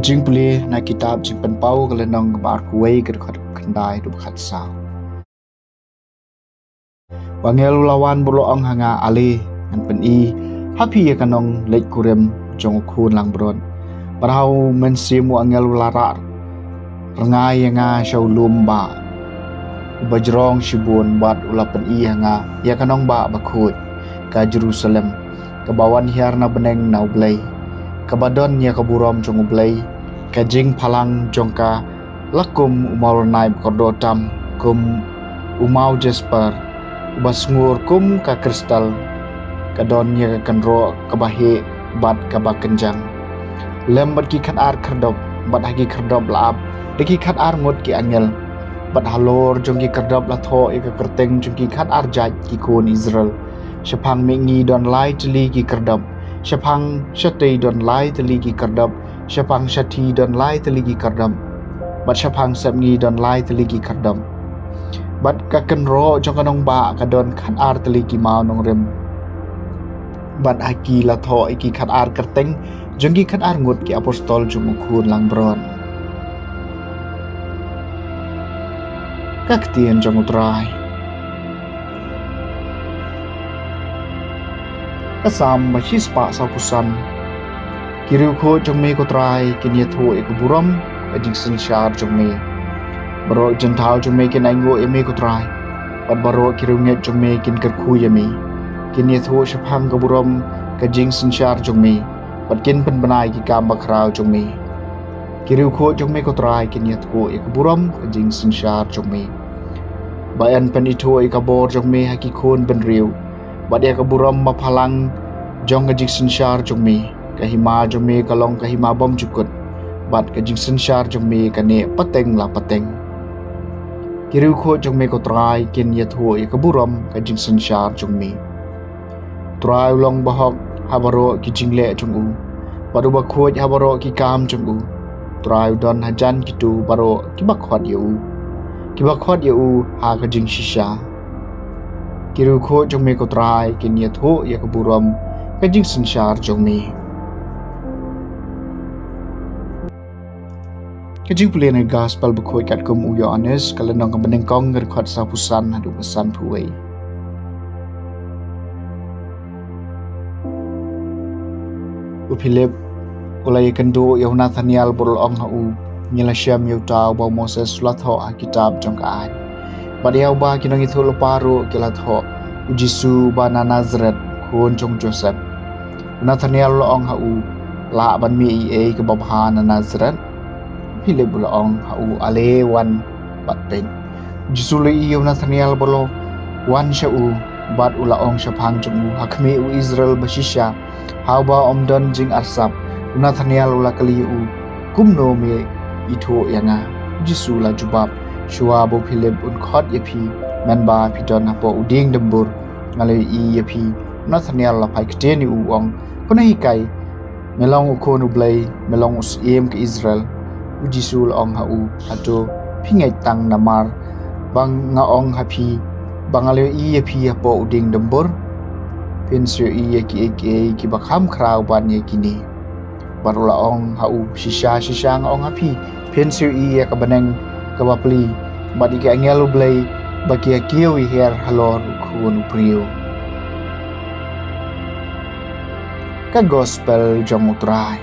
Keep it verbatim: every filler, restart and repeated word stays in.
Jingpule na kitab Jingpynpaw ka lynnong kaba arphew wei, ka dkhot khyndai haduh khatsaw. U angel u la wan bad u la ong ha nga, ale, ngan pyni ha phi ïa ka nongleit kurim jong u khun langbrot. Bad ha u mynsiem u angel u la rah rngai ïa nga sha u lum bah uba jrong shibun, bad u la pyni ha nga ïa ka nongbah bakhuid, ka Jerusalem, kaba wan hiar na bneng na U Blei, kaba don ïa ka burom jong U Blei. Ka jingphalang jong ka la kum u mawlynnai bakordor tam, kum u maw jasper, uba sngur kum ka kristal. Ka don ïa ka kynroh kaba heh bad kaba kynjang lem bad ki khatar khyrdop, bad ha ki khyrdop la ap da ki khatar ngut ki angel. Bad halor jong ki khyrdop la thoh ïa ka kyrteng jong ki khatar jait ki khun Israel. Shaphang mihngi don lai tylli ki khyrdop, shaphang shatei don lai tylli ki khyrdop, shaphang shathi don lai tylli ki khyrdop, bad shaphang sepngi don lai tylli ki khyrdop. Bad ka kynroh jong ka nongbah ka don khatar tylli ki maw nongrim, bad ha ki la thoh ïa ki khatar kyrteng jong ki khatar ngut ki apostol jong u khun langbrot. Ka ktien jong U Trai. Ka Salm ba shispah sawphew san. Ki riewkhuid jong me, ko Trai, kin ïathuh ïa ka burom ka jingsynshar jong me. Baroh ki jingthaw jong me kin ainguh ïa me, ko Trai, bad baroh ki riewngeit jong me kin kyrkhu ïa me. Kin ïathuh shaphang ka burom ka jingsynshar jong me, bad kin pynbna ïa ki kam bakhraw jong me. Ki riewkhuid jong me, ko Trai, kin ïathuh ïa ka burom ka jingsynshar jong me. Ba yn pynithuh ïa ka bor jong me ha ki khun bynriew, bad ïa ka burom baphalang jong ka jingsynshar jong me. Ka hima jong me ka long ka hima bymjukut, bad ka jingsynshar jong me ka neh pateng la pateng. Ki riewkhuid jong me, ko Trai, kin ïathuh ïa ka burom ka jingsynshar jong me. U Trai u long bahok ha baroh ki jingleh jong u, bad uba khuid ha baroh ki kam jong u. U Trai u don hajan kito baroh kiba khot ïa u, kiba khot ïa u ha ka jingshisha. Ki riewkhuid jong me, ko Trai, kin ïathuh ïa ka burom ka jingsynshar jong me. Ka jingpule na ka Gospel bakhuid katkum u Ïoannis, ka lynnong kaba nyngkong, ka dkhot sawphew san haduh ba sanphew wei. U Philip u la ïakynduh ïa u Nathaniel bad u la ong ha u, ngi la shem ïa uta uba u Moses u la thoh ha kitab jong ka aiñ, bad ïa uba ki nongïathuhlypa ruh ki la thoh, u Jisu uba na Nasaret, khun jong u Joseph. U Nathaniel u la ong ha u, lah ban mih ei ei kaba bha na Nasaret? U Philip u la ong ha u, ale, wan bad peit. U Jisu u la ïohi ïa u Nathaniel bad u la wan sha u, bad u la ong shaphang jong u, ha khmih u Israel bashisha, ha uba ym don jingarsap. U Nathaniel u la kylli ïa u, kumno me ithuh ïa nga? U Jisu u la jubab, shuwa ba u Philip un khot ïa phi, mynba phi don hapoh u dieng dymbur, nga la ïohi ïa phi. U Nathaniel u la phai ktien ïa u, u ong, khublei, me long u khun U Blei, me long u Syiem ka Israel. U Jisu u la ong ha u, hato phi ngeit tang namar ba nga ong ha phi ba nga la ïohi ïa phi hapoh u dieng dymbur? Phin sa ïohi ïa kiei kiei kiba kham khraw ban ïa kine. Bad u la ong ha u, shisha shisha nga ong ha phi, phin sa ïohi ïa ka bneng kaba pli, bad ïa ki angel U Blei ba ki ïakiew ïaher halor u Khun u briew. Ka Gospel jong U Trai.